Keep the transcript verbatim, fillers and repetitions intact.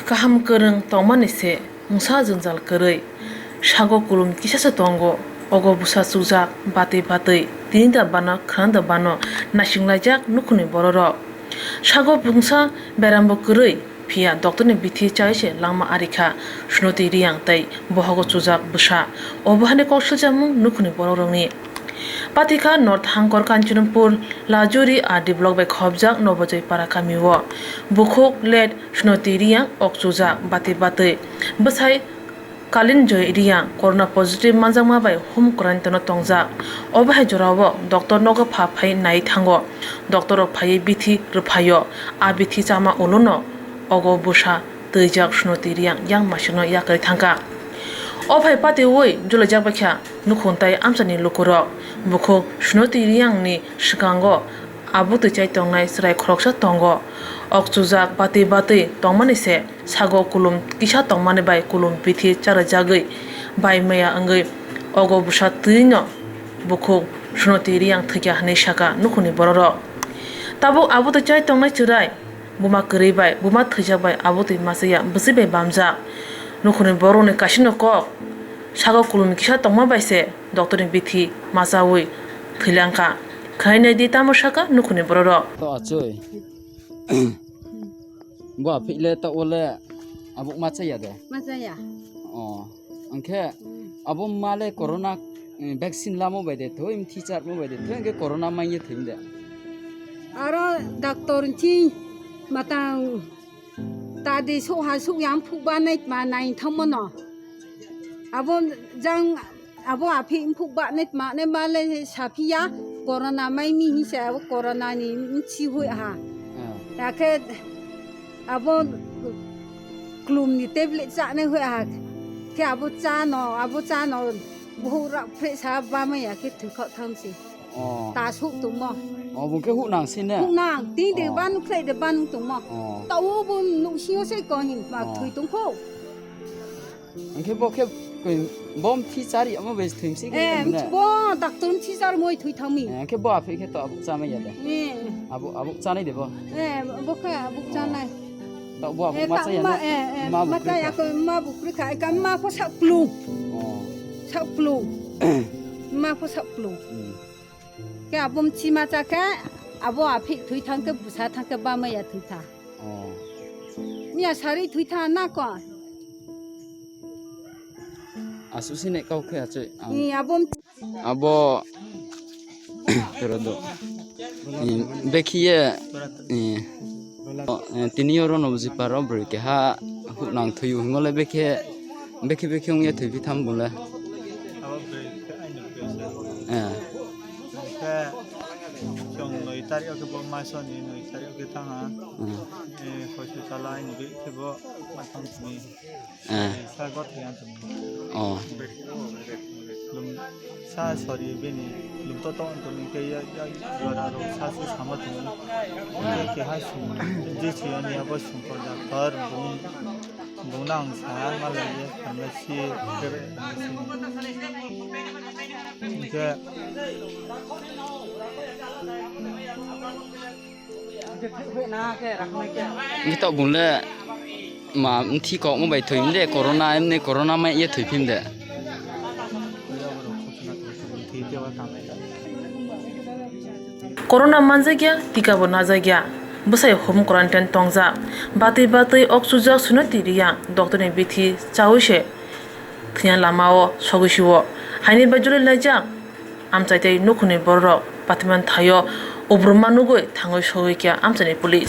Kaham kwrwng tongmani se mungsa jwngjal kwrwi. Sago kulum kisa se tongo. Ogo bwsa chujak, batwi batwi, tini da bano, khwna da bano, naisinglaijak nukhungni bororok. Sago mungsa berambo kwrwi, phiya doctorni bithi chai se langma arikha Sunoti Riyang tei bohogo chujak bwsa. Obo hani kok swijamung nukhungni borokrokni. Patikha North Hangkor Kanchanpur Lajuri R D block bai khopjak Nobojoy para kamio. Bukhuk let Sunoti Riyang ok chujak batwi batwi. Bwsai Kalin Joy Riyang corona positive manjakma bai home quarantine o tongjak. Obo hai jorao doctor nogo pha phai nai thango. Doctor rok phaiwi bithi rwphaio. A bithi chama ulono ogo bwsa twijak Sunoti Riyang yang masino yakarwi thangkha. O phai patiwi julaijak baikha nukhung tai amchaini lukurok. Bukhuk Sunoti Riyangni swkango abutwi chai tongnai chwrai khoroksa tongo. Ok chujak batwi batwi tongmani se sago kulum kisa tongmani bai kulum bithi charaijagwi bai maya wngwi ogo bwsa twino bukhuk Sunoti Riyang thwikha hwnwi sakha nukhungni bororok. Tabuk abutwi chai tongnai chwrai buma kwrwi bai, buma thwijak bai, abutwi machaya bwswi bai bamjak. Nukhungni borokni kasino kok sago kulum kisa tongma bai se doctorni bithi machawi thwilangkha. Khwnai naidi tamo sakha nukhungni bororok. To achoi. Bo aphik le ta ole abuk machaya de. Machaya. Oh. Angkhe abo male corona, eh, vaccine lamo bai de thoi, mthi charmo bai de thoi, angkhe corona maiye thoi de. Aro doctor nchi matang tadi sok ha sok yang phuk ba nai ma nai thangmo no. Abo jang abo aphik phuk ba nai ma nai ma le saphiya corona mai mi hi se abo corona ni mchi hui ha. Ah. Yakhe abo klum ni tablet cha nai hui ha. Khe abo cha no, abo cha no. Buhuk rak phre sa ba mai ya khe thwi khok thang si. Oh. Ta suk tungmo. Oh, bo khe huk nang si ne? Huk nang, ti de Oh. ban khlai de ban tungmo. Oh. Ta o bo nuk sio se ko hin ma Oh. thwi tungkho. Angkhe bo khe koi bom thi chari amo bai thwi si khe Eh, ne? Bo doctor thi char moi thwi thang mi. Eh, angkhe bo aphik khe to abuk cha mai ya de. Eh. Abuk, abuk cha nai de bo? Eh, bo khe abuk cha Oh. nai. Ta bo abuk Eh, ma ta cha ya ma, ne? Eh, eh, Ma ma buk cha kri ya kha? Ko ma buk kri kha, ka ma pho sak plung. Oh. Sak plung. Ma pho sak plung. Hmm. Khe abo mchi ma cha khe, abo aphik thwi thang khe, bwsa thang khe, ba maya thwi tha. Oh. Miya sari thwi tha na ko? Asu sini kau khe achoi ang. Ni abo mchi- Abo, toro do. Ni bekhiye, ni, oh, eh, tini oro no buji paro bwrwi keha huk nang thwi hwngo le bekhe, bekhe, bekhe wngya thwi phi tham bole. Abo bwrwi khe aino khe se. Eh. Khe chwng noi tarik o khe bo maso ni noi tarik o khe thang ha. Hmm. Eh, hospital o aini bekhe bo ma thang thwi. Eh. Sa gothai ang tong. Oh. Lum sa sorry bini lum to to ang tong ke ya ya jora ro sa su sama tong. Ke ha sum je si ani abo sum ko doctor bung bung nang sa ma le ye pharmacy ke pharmacy. Ke Ngi tok bun le ma mthi kok mo bai thoi de corona em ne corona mai ye thoi phim de. Corona manjakya, tika bo najakya. Bwsai home quarantine tongjak. Batwi batwi ok chujak Sunoti Riyang doctor ni bithi chawi se thwina lama o sogwi si o. Haini bai joli laijak. Amchai tei nukhungni bororok pathiman thaio ubrumma nugwi thangwi sogwi kha amchaini police.